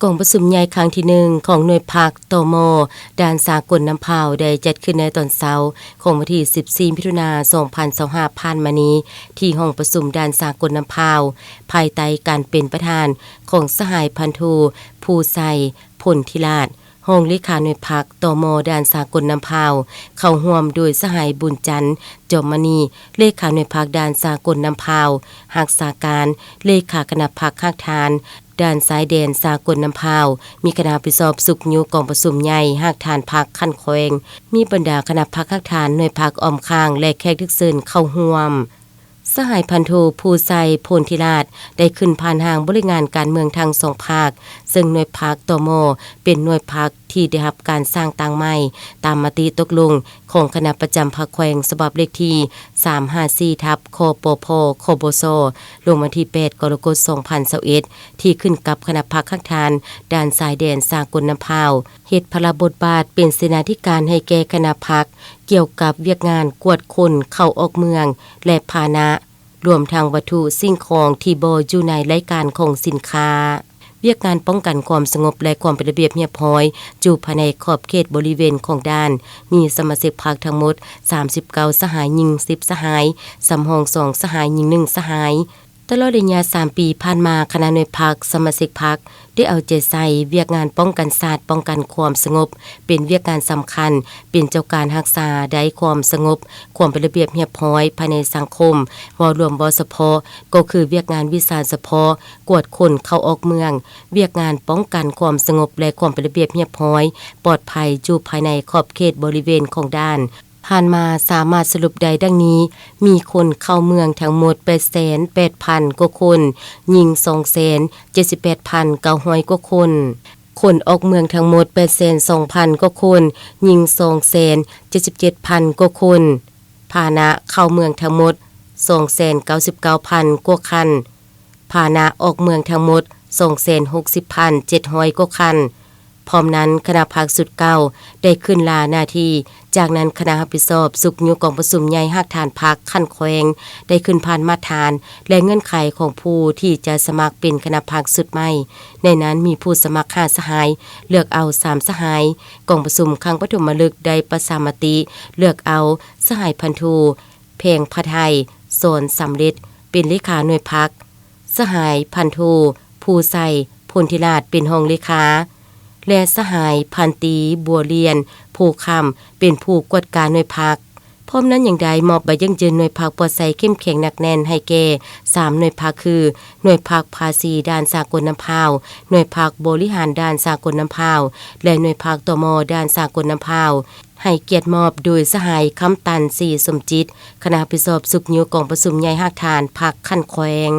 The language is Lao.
ກອງປະຊຸມໃຫຍ່ຄັ້ງທີໜຶ່ງຂອງໜ່ວຍພັກ ຕມ ດ່ານສາກົນນ້ຳພາວ ໄດ້ຈັດຂຶ້ນໃນຕອນເຊົ້າຂອງວັນທີສິບສີ່ ມິຖຸນາ ສອງພັນຊາວຫ້າ ຜ່ານມານີ້ ທີ່ຫ້ອງປະຊຸມດ່ານສາກົນນ້ຳພາວ ພາຍໃຕ້ການເປັນປະທານຂອງສະຫາຍພັນໂທ ພູໄຊ ພົນທິລາດ ຮອງເລຂາໜ່ວຍພັກ ຕມ ດ່ານສາກົນນ້ຳພາວ, ເຂົ້າຮ່ວມໂດຍສະຫາຍ ບຸນຈັນ ຈອມມະນີ ເລຂາໜ່ວຍພັກດ່ານສາກົນນ້ຳພາວ, ຮັກສາການເລຂາຄະນະພັກຮາກຖານ ດ່ານຊາຍແດນສາກົນນ້ຳພາວ, ມີຄະນະຮັບຜິດຊອບຊຸກຍູ້ກອງປະຊຸມໃຫຍ່ຮາກຖານພັກຂັ້ນແຂວງ, ມີບັນດາຄະນະພັກຮາກຖານ, ໜ່ວຍພັກອ້ອມຂ້າງ ແລະ ແຂກຖືກເຊີນເຂົ້າຮ່ວມ. ສະຫາຍພັນໂທ ພູໄຊ ພົນທິລາດ ໄດ້ຂຶ້ນຜ່ານຮ່າງບໍລິຫານການເມືອງທັງສອງພາກ, ເຊິ່ງໜ່ວຍພັກ ຕມ ເປັນໜ່ວຍພັກທີ່ໄດ້ຮັບການສ້າງຕັ້ງໃໝ່ ຕາມມະຕິຕົກລົງຂອງຄະນະປະຈຳພັກແຂວງ ສະບັບເລກທີສາມຫ້າສີ່ ທັບ ຄປພ ຄບສ ລົງວັນທີແປດ ກໍລະກົດ ສອງພັນຊາວເອັດ ທີ່ຂຶ້ນກັບຄະນະພັກຮາກຖານດ່ານຊາຍແດນສາກົນນ້ຳພາວ, ເຮັດພາລະບົດບາດເປັນເສນາທິການໃຫ້ແກ່ຄະນະພັກ ກ່ຽວກັບວຽກງານກວດຄົນເຂົ້າອອກເມືອງ ແລະ ພາຫະນະ, ລວມທັງວັດຖຸສິ່ງຂອງທີ່ບໍ່ຢູ່ໃນລາຍການຂອງສິນຄ້າ. ວຽກງານປ້ອງກັນຄວາມສະຫງົບ ແລະ ຄວາມເປັນລະບຽບຮຽບຮ້ອຍ ຢູ່ພາຍໃນຂອບເຂດບໍລິເວນຂອງດ່ານ ມີສະມາຊິກພັກທັງໝົດສາມສິບເກົ້າສະຫາຍ, ຍິງສິບສະຫາຍ, ສຳຮອງສອງສະຫາຍ, ຍິງໜຶ່ງສະຫາຍ. ຕະຫຼອດໄລຍະສາມປີຜ່ານມາ, ຄະນະໜ່ວຍພັກ, ສະມາຊິກພັກ ໄດ້ເອົາໃຈໃສ່ວຽກງານປ້ອງກັນຊາດ, ປ້ອງກັນຄວາມສະຫງົບ ເປັນວຽກງານສຳຄັນ, ເປັນເຈົ້າການຮັກສາໄດ້ຄວາມສະຫງົບ, ຄວາມເປັນລະບຽບຮຽບຮ້ອຍພາຍໃນສັງຄົມ ເວົ້າລວມ, ເວົ້າສະເພາະກໍຄືວຽກງານວິຊາສະເພາະ, ກວດຄົນເຂົ້າອອກເມືອງ, ວຽກງານປ້ອງກັນຄວາມສະຫງົບ ແລະ ຄວາມເປັນລະບຽບຮຽບຮ້ອຍ, ປອດໄພ ຢູ່ພາຍໃນຂອບເຂດບໍລິເວນຂອງດ່ານ. ຜ່ານມາສາມາດສະຫຼຸບໄດ້ດັ່ງນີ້, ມີຄົນເຂົ້າເມືອງທັງໝົດແປດແສນແປດພັນກວ່າຄົນ, ຍິງສອງແສນເຈັດສິບແປດພັນເກົ້າຮ້ອຍກວ່າຄົນ, ຄົນອອກເມືອງທັງໝົດແປດແສນສອງພັນກວ່າຄົນ, ຍິງສອງແສນເຈັດສິບເຈັດພັນກວ່າຄົນ, ພາຫະນະເຂົ້າເມືອງທັງໝົດສອງແສນເກົ້າສິບເກົ້າພັນກວ່າຄັນ. ພາຫະນະອອກເມືອງທັງໝົດສອງແສນຫົກສິບພັນເຈັດຮ້ອຍກວ່າຄັນ. ພ້ອມນັ້ນ, ຄະນະພັກຊຸດເກົ່າໄດ້ຂຶ້ນລາໜ້າທີ່, ຈາກນັ້ນຄະນະຮັບຜິດຊອບຊຸກຍູ້ກອງປະຊຸມໃຫຍ່ຮາກຖານພັກຂັ້ນແຂວງ ໄດ້ຂຶ້ນຜ່ານມາດຖານ ແລະ ເງື່ອນໄຂຂອງຜູ້ທີ່ຈະສະໝັກເປັນຄະນະພັກຊຸດໃໝ່. ໃນນັ້ນມີຜູ້ສະໝັກຫ້າສະຫາຍ, ເລືອກເອົາສາມສະຫາຍ. ກອງປະຊຸມຄັ້ງປະຖົມມະລຶກໄດ້ປະຊາມະຕິເລືອກເອົາສະຫາຍພັນໂທ ແພງພະໄທ ສອນສຳເລັດ ເປັນເລຂາໜ່ວຍພັກ, ສະຫາຍພັນໂທ ພູໄຊ ພົນທິລາດ ເປັນຮອງເລຂາ ແລະ ສະຫາຍພັນຕີ ບົວລຽນ ໂພຄຳ ເປັນຜູ້ກວດກາໜ່ວຍພັກ. ພ້ອມນັ້ນຍັງໄດ້ມອບໃບຢັ້ງຢືນໜ່ວຍພັກປອດໃສເຂັ້ມແຂງໜັກແໜ້ນໃຫ້ແກ່ສາມໜ່ວຍພັກຄື ໜ່ວຍພັກພາສີດ່ານສາກົນນ້ຳພາວ, ໜ່ວຍພັກບໍລິຫານດ່ານສາກົນນ້ຳພາວ ແລະ ໜ່ວຍພັກ ຕມ ດ່ານສາກົນນ້ຳພາວ. ໃຫ້ກຽດມອບໂດຍສະຫາຍ ຄຳຕັນ ສີສົມຈິດ ຄະນະຮັບຜິດຊອບຊຸກຍູ້ກອງປະຊຸມໃຫຍ່ຮາກຖານພັກຂັ້ນແຂວງ.